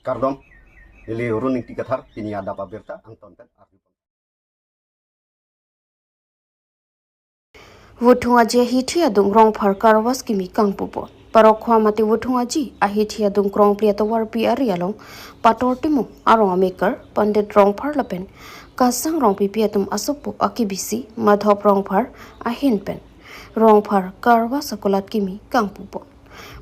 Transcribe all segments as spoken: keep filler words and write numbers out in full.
Kardom, neli Run Ingti Kathar, pini adap abirta angton pen arju. Vuthung Aji ahithi adung Rongphar Car Wash kimi kangpupon. Parokkhua mate Vuthung Aji ahithi adung Krongpli atovarpi ari along Pator Timung arong amekar Pandit Rongphar lapen Kasang Rongpipi atum asopo akibisi Madhop Rongphar ahin pen Rongphar Car Wash akulat kimi kangpupon.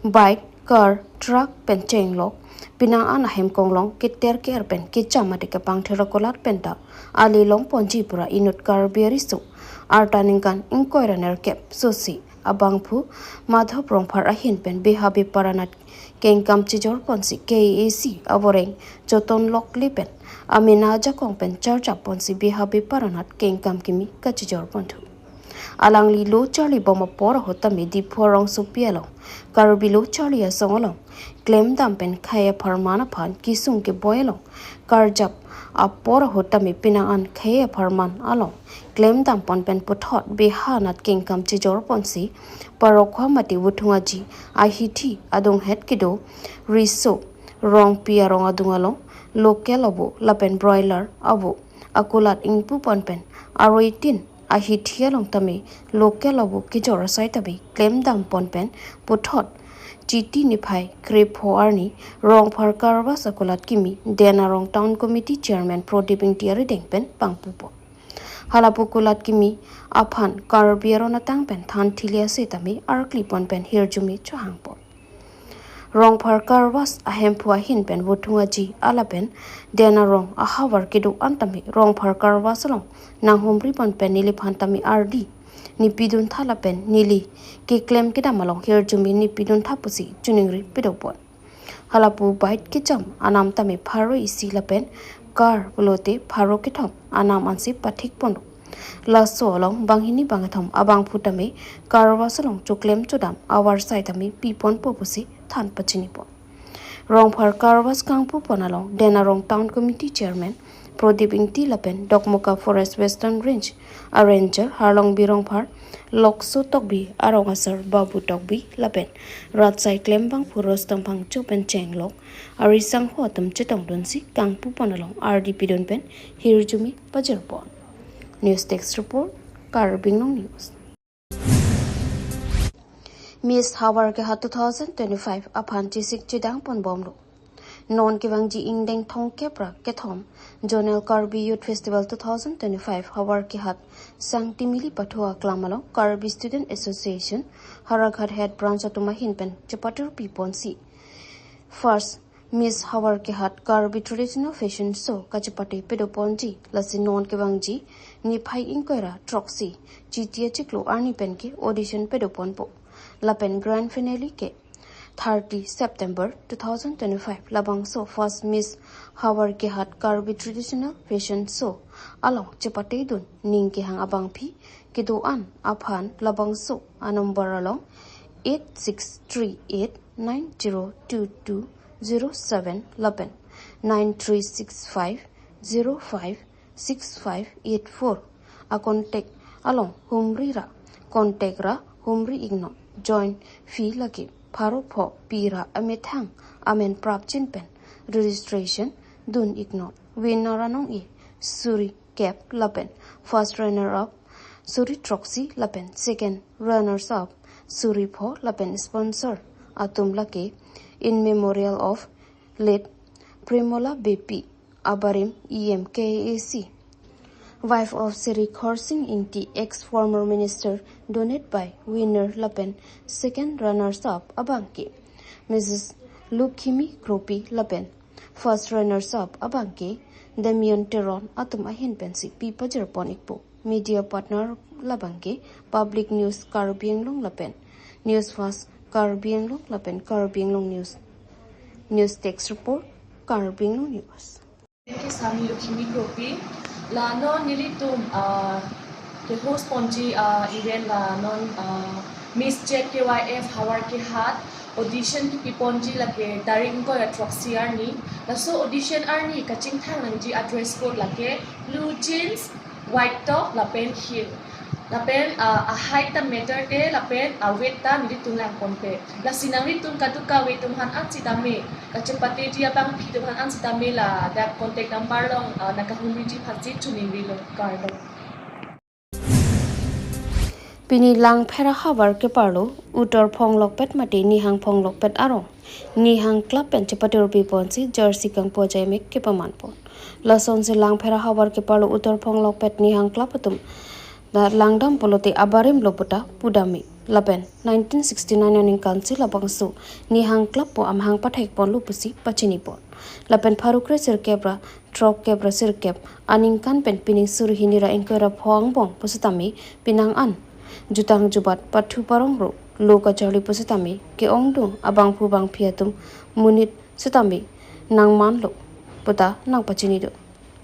Bike, car, truck pen chenglok pinang an ahem konglong keter ke-er pen kecham mate kepangthir akulat penta ali longponji pura inut Karbi ariso arta ningkan ingkoi ra nerkep sosi abangphu Madhop Rongphar ahin pen beha bepar anat kengkam chejorponsi K A A C avoreng Joton Lokle pen amena ajakong pen charjapponsi beha bepar anat kengkam kimi kachejorponthu. Alangli lo charlibom apor ahut tame Diphu arongsopi along Karbi lo charli asong along klemdam pen khei apharman aphan kesung keboi along karjap apor ahut tame pinang an khei apharman along klemdampon pen puthot beha anat kengkam chejorponsi Parokkhua mate Vuthung Aji ahithi adunghet kedo riso Rongpi arong adung along local avo lapen broiler avo akulat ingpupon pen aroitin ahithi along tame local avo kejor asai tame klemdampon pen puthot Chiti niphai krepho arni Rongphar Car Wash akulat kimi Den Arong Town Committee Chairman Prodip Ingti arideng pen pangpupon. Halapu kulat kimi aphan Karbi aron atang pen than thili ase tame arklipon pen hirjume chohangpon. Rongphar Car Wash ahemphu ahin pen Vuthung Aji alapen Den Arong ahavar kedo an tame Rongphar Car Wash along nanghumripon pen neliphan tame ardi nepiduntha lapen neli keklem kedam along hirjume nepiduntha pusi choningri pedopon. Halapu bike kecham anam tame pharo isi lapen car pulote pharo kethom anam ansi pathikponlo. Laso along banghini bangkethom abangphu tame Car Wash along choklem chodam avarsai tame piponpo pusi than pachinipon. Rongphar Car Wash kangpupon along Den Arong Town Committee Chairman Prodip Ingti lapen Dokmoka Forest Western Range a Ranger Harlongbi Rongphar, Lokso Tokbi arong asar Babu Tokbi lapen ratsai klembangphu Rustom Phangcho pen chenglok arisangho atum chetongdunsi kangpupon along ardi pidun pen hirjume pajirpon. News Desk Report, Karbi Anglong News. Miss Howraghat two thousand twenty-five aphan chesik chedangponbomlo. Non kevangji ingdeng thomkep ra kethom Zonal Karbi Youth Festival two thousand twenty-five Howraghat Sangtimili Pathu aklam along Karbi Student Association Howraghat Head Branch atum ahin pen chepatur piponsi first Miss Howraghat Karbi Traditional Fashion Show kachepate pedoponji, lasi non kevangji niphai ingkoi ra throksi Chiti achiklo arni pen ke audition pedoponpo. Lapen grand finale ke thirty September two thousand twenty-five labangso first Miss Howraghat Karbi Traditional Fashion Show along chepatedun ning kehang abangpi kedo-an aphan labangso anumber along eight six three eight nine zero two two zero seven lapen nine three six five zero five six five eight four acontact along humri ra contact ra humri iknon. Join fee lake pharo pho pi ra amethang amen prapjin pen registration dun iknon. Winner anong-e suri kep lapen first runner up suri throksi lapen second runners up suri pho lapen sponsor atum lake in memorial of late Premola Beypi, abarim E M K A A C, wife of Shri Khorsing Ingti, ex former minister, donate by winner lapen second runners up abangke Missus Lukhimi Kropi lapen first runners up abangke Damian Teron atum ahin pensi pi pajirpon ikpo. Media partner labangke Public News Karbi Anglong lapen News Fast Karbi Anglong lapen Karbi Anglong News. News Desk Report, Karbi Anglong News. Ke Sami Lukhimi Kropi, la non nelitum, ah, ke host ponji, ah, event la non, ah, Miss Z K Y F Howraghat audition kipi ponji lake tarik ingkoi ra throksi arni. Laso audition arni kachingthang nangji a dress code lake blue jeans, white top lapen heel. Lapen, ah, a height ta meter te, lapen a weight ta nelitum langponpe. Lasi nanglitum kadokave atum aphan an sitame, kachepatedi abangpi atum aphan an sitame ladak contact number along, ah, nangkahumriji aphansi choningrilo, kardom. Pini Langpher ahavar keparlo utor phonglokpet mate Nihang phonglokpet arong Nihang Club pen chepatirpi ponsi jersey kangpu ajaimek kepaman pon. Lasonsi Langpher ahavar keparlo utor phonglokpet Nihang Club atum ta langdam pulote abarim lo puta pudamji. Lapen nineteen sixty-nine aningkansi labangso Nihang Club pu amahang pathek ponlo pusi pachini pon. Lapen pharo kre sirkep ra throkkep ra sirkep aningkan pen pining suri hini ra ingkoi ra pho angbong pusitame penang an jutang jubat pathu parong ro lo kacharli pusitame ke-ongdung abangphu bangphi atum monit sitame nangmanlo puta nangpachini do.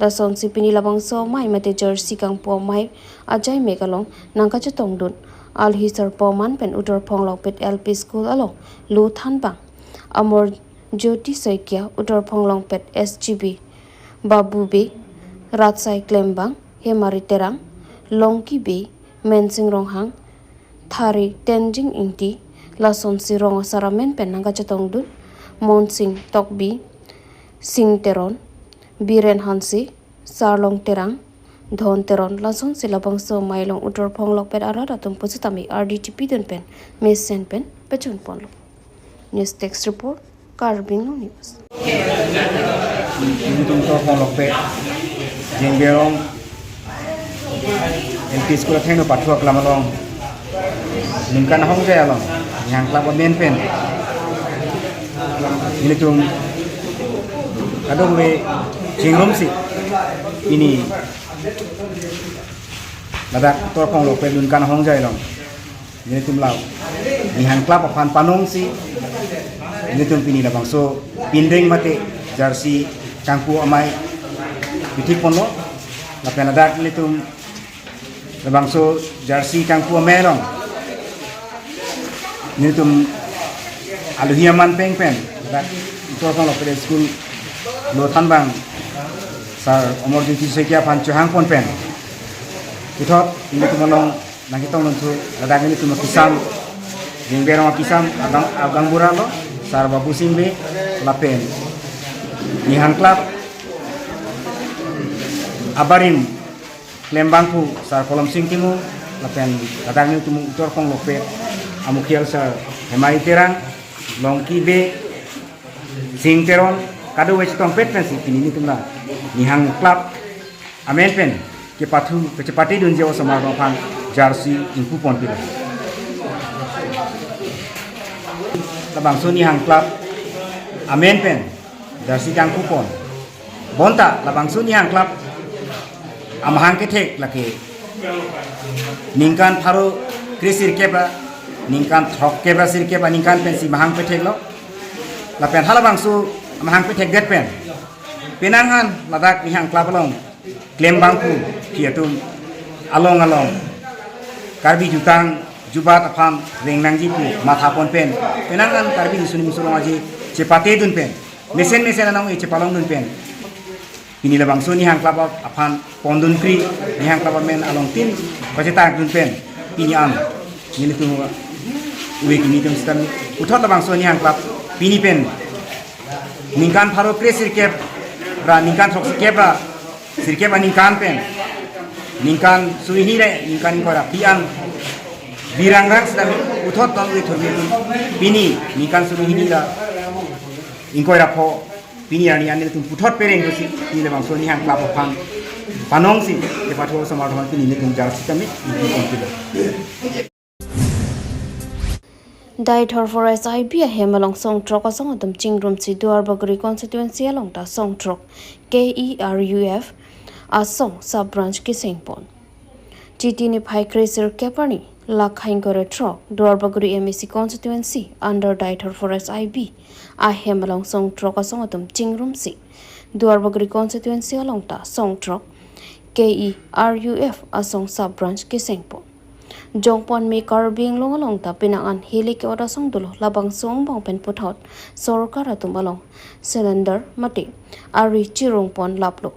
Lasonsi pini labangso amei mate jersey kangpu amei ajaimek along nangkachetongdun alhi sarpo aman pen utor phonglokpet L P School along lo thanbang Amar Jyoti Saikia, utor phonglokpet S G B Babu Bey, Ratsai Klembang, Hemari Terang, Longki Bey, Mensing Ronghang, Thari Tenzing Ingti, lasonsi rong asar amen pen nangkachetongdun Monsing Tokbi, Sing Teron, Biren Hanse, Sarlong Terang, Dhon Teron, lasonsi labangso amei along utor phonglokpet arat atum pusitame ardi chipidun pen mesen pen pachun ponlo. News Desk Report, Karbi Anglong News. Nelitum utor phonglokpet Jengberong L P School athengno pathu aklam along ningkan ahongjai along Nihang Club amen pen nelitum kadokave chingrumsi pini ladak utor phonglokpet ningkan ahongjai along nelitum la Nihang Club aphan panongsi nelitum pini labangso pindeng mate jersey kangpu amei pithik ponlo. Lapen ladak nelitum labangso jersey kangpu amei along nelitum aluhi aman peng pen ladak utor phonglokpet school lo thanbang Sar Amar Jyoti Saikia aphan chohang pon pen puthot nelitum along nangketongdun thu ladak nelitum akisam, Jengberong akisam, agang, agang bura lo, Sar Babu Sing Bey, lapen Nihang Club abarim klembangphu Sar Kolom Sing Timung, lapen ladak nelitum utor phonglokpet amukhia Sar Hemari Terang, Longki Bey, Sing Teron, kadokave chetongpet pensi pini nelitum la Nihang Club amen pen kepathu kachepatedunji osomar atum aphan jersey ingpu pon pilo. Labangso Nihang Club amen pen jersey kangpu pon. Bonta labangso Nihang Club amahang kethek lake ningkan pharo kre sirkep ra ningkan throkkep ra sirkep aningkan pensi mahang ketheklo. Lapen halabangso amahang kethekdet pen penang an ladak Nihang Club along klembangphu phi atum along along Karbi jutang jubat aphan reng nangji pu matha pon pen penang an Karbi Riso Nimso Rong Aje chepatedun pen mesen mesen anong-e chepalongdun pen pini labangso Nihang Club aphan pondun kri, Nihang Club amen along tin pachetakdun pen pini an nelitum ove kimi atum sitame puthot labangso Nihang Club pini pen ningkan pharo kre sirkep ra ningkan throksirkep ra sirkep aningkan pen ningkan suri hini ra ningkan ingkoi ra phi an birang rang sitame puthot tong ove thurmi atum pini ningkan suri hini ra ingkoi ra pho pini arni an nelitum puthot pereng dosi pini labangso Nihang Club aphan panongsi kepathu osomar atum aphan pini nelitum jersey kami ingpu pon pilo. Deithor Forest I B ahem along song throk asong atum chingrumsi Duarbagori constituency along ta song throk K E R U F asong sub branch keseng pon. Chiti niphai kre sirkep arni, lakha ingkoi ra throk, Duarbagori M A C constituency under Deithor Forest I B ahem along song throk asong atum chingrumsi Duarbagori constituency along ta song throk K E R U F asong sub branch keseng pon. Jongpon me Karbi Anglong along ta penang an heli ke-ot asong dolo, labangso angbong pen puthot sorkar atum along cylinder mate ari chirung pon laplo.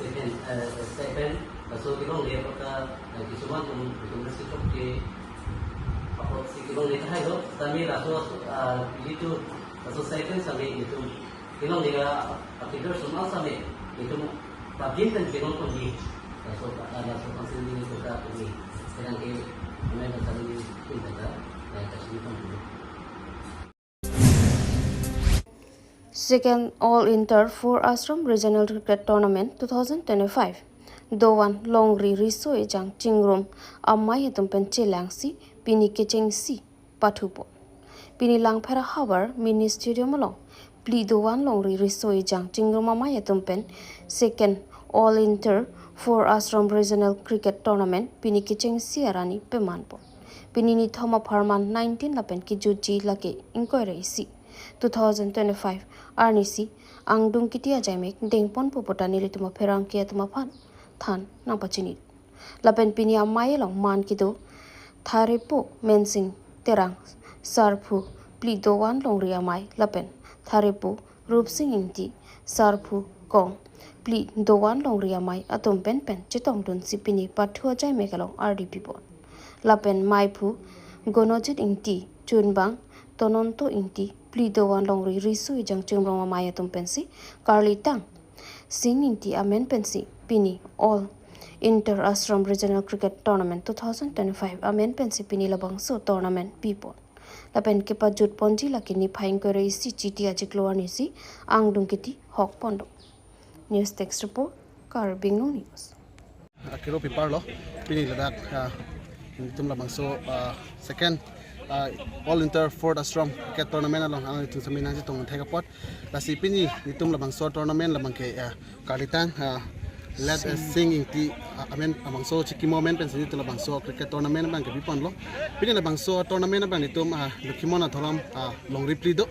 second, eh, second, laso kelongle apot ta, eh, kisuman atum, atum resi chok ke, apotsi kelongle tahai lo, tame laso, ah, jitu, laso second sitame itum kelongle a, a figure sum asame itum tabjin pen kelong ponji. Laso, ah, laso council ni to ka puni. Sekarang ke, kami pasal ni pinta ka, eh, kasih pun dulu. Second All Inter Four Ashram Regional Cricket Tournament two thousand twenty-five. Dovan longri riso ejang chingrum amei atum pen chelangsi pini kechengsi pathupon. Pini Langpher ahavar Mini Stadium along phli dovan longri riso ejang chingrum amei atum pen Second All Inter Four Ashram Regional Cricket Tournament pini kechengsi arni pemanpon. Pini nithom apharman nineteen lapen kejutji lake ingkoi ra isi two thousand twenty-five arnisi angdung kiti ajaimek dengponpo puta nelitum apherangke atum aphan than nangpachini. Lapen pini amei along man kedo Tharepo Mensing Terang, sarphu phli dovan longri amei, lapen Tharepo Rupsing Ingti, sarphu kong phli dovan longri amei atum pen pen chetongdunsi pini pathu ajaimek along ardi pipon. Lapen meiphu Gonojit Ingti, chunbang Tononto Ingti, phli dovan longri riso ejang chingrum amei atum pensi karlitang Sing Ingti amen pensi pini All Inter Ashram Regional Cricket Tournament two thousand twenty-five amen pensi pini labangso tournament pipon. Lapen kepajutponji lake niphai ingkoi ra isi Chiti achiklo arnisi angdung kiti hokpon do. News Desk Report, Karbi Anglong News. Akiro pipar lo, pini ladak, ah, itum labangso, ah, second, ah, All Inter Four Ashram Cricket Tournament along, ah, itum sami nangchetong thek apot. Lasi pini itum labangso tournament labang ke, ah, karlitang, ah, Late, ah, Sing Ingti, ah, amen, labangso chikimo amen pensi itum labangso cricket tournament abang ke pipon lo. Pini labangso tournament abang itum, ah, Lokhimon adhorom, ah, longri phli do.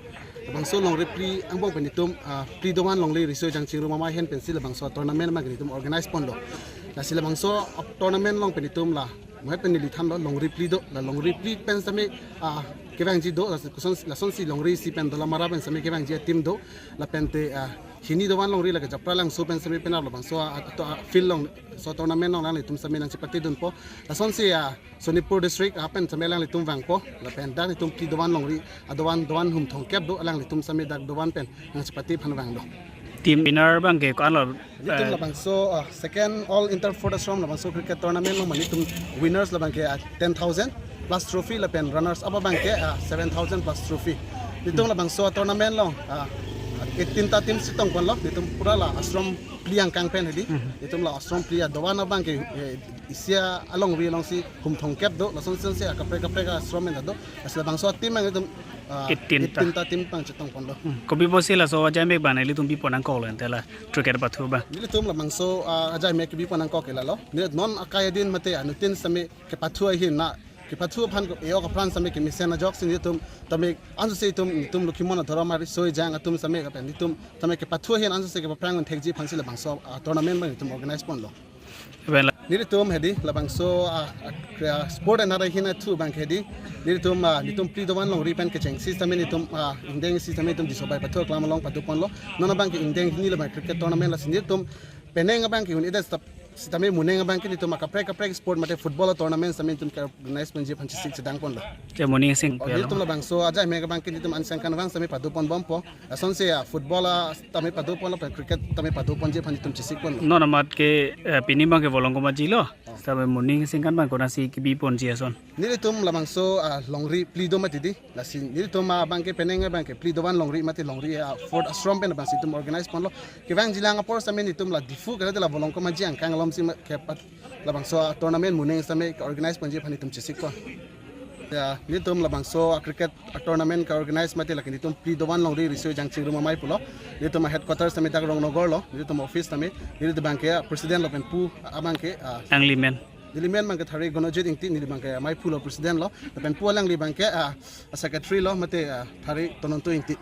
Bangso longri phli angbong pen itum, ah, phli dovan longri riso ejang chingrum amei ahin pensi labangso tournament abang itum organize ponlo. Lasi labangso tournament along pen itum la, mohet pen neli thanlo longri phli do, la longri phli pen sitame, ah, kevangji do, la koson, lasonsi longri isi pen Dolamara pen sitame kevangji a-team do, lapente, ah, hini dovan longri lake Japralangso pen sitame penap labangso, ah, to, ah, field along, so tournament along alanglitum sitame nangchepatedunpo. Lasonsi, ah, Sonitpur district apen sitame alanglitum vangpo, lapen dak itum phli dovan longri, ah, dovan, dovan hum thomkep do, alanglitum sitame dak dovan pen nangchepate aphan vanglo. Team winner abangke ko-anlo? Nelitum, eh, labangso, ah, second All Inter Fort Ashram labangso cricket tournament along nelitum winners labangke, ah, ten thousand plus trophy lapen runners up abangke, ah, seven thousand plus trophy. Nelitum labangso tournament along, ah, eighteen ta teams chetongponlo, nelitum pura la ashram phli angkang pen hedi. Mhm. Nelitum la ashram phli adovan abangke, eh, isi alongri alongsi hum thomkep do, lasonsi akaprek kaprek ashram pen do. Lasi labangso team abang itum, ah, eighteen ta. Eighteen ta team abang chetongponlo. Hmm. Kopi pusi laso ajaimek abang nelitum bipon nangkoklo ante la cricket pathu abang? Nelitum labangso, ah, ajaimek bipon nangkok ke lalo. Ne non akai adin mate anuttin sitame kepathu ahin na, kepathu aphan ko e-ok apran sitame kemesen ajoksi nelitum tame ansose itum, itum Lokhimon adhorom ariso ejang atum sitame kapen itum tame kepathu ahin ansose kepaphrang un thekji aphansi labangso, ah, tournament abang itum organize ponlo. Even la- Nelitum hedi labangso, ah, ah, kre-, sport another hin athu abangke hedi. Nelitum, ah, nelitum phli dovan longri pen kechengsi sitame nelitum, ah, ingdeng isi sitame nelitum Disobai Pathu Aklam along padu ponlo. Non abangke ingdeng hini labang cricket tournament, lasi nelitum penang abangke un-edet sitame moning abangke nelitum akaprek kaprek sport mate football tournament sitame nelitum ke-organize ponji aphan chesik chedang ponlo. Te moning sing. Oh, nelitum labangso ajaimek abangke nelitum anchang kanvang sitame padu ponbompo. Lasonsi, ah, football, ah, sitame padu ponlo, pen cricket sitame padu ponji aphan nelitum chesik ponlo. Non amat ke, eh, pini abangke volong komatji lo. Oh. Sitame moning sing kan abang konatsi kebi ponji ason? Nelitum labangso, ah, longri phli do mati di. Lasi nelitum, ah, abangke penang abangke phli dovan longri mate longri, ah, Fort Ashram pen abangsi itum organize ponlo. Kevangjilang apor sitame nelitum la Diphu kere la volong komatji angkang alomsi ma-, kepat labangso, ah, tournament moning sitame ke-organize ponji aphan nelitum chesik pon. Ya, nelitum labangso, ah, cricket, ah, tournament ke-organize mate lake nelitum phli dovan longri riso ejang chingrum amei pulo. Nelitum a-headquarters sitame dak Rongnogor lo, nelitum office sitame, nelitum abangke, ah, president lo pen pu, ah, abangke, ah, nanglimen? Nelimen abangke Thari Gonojit Ingti, neli abangke amei pulo president lo, pen pu alangli abangke, ah, secretary lo mate, ah, Thari Tonontu Ingti.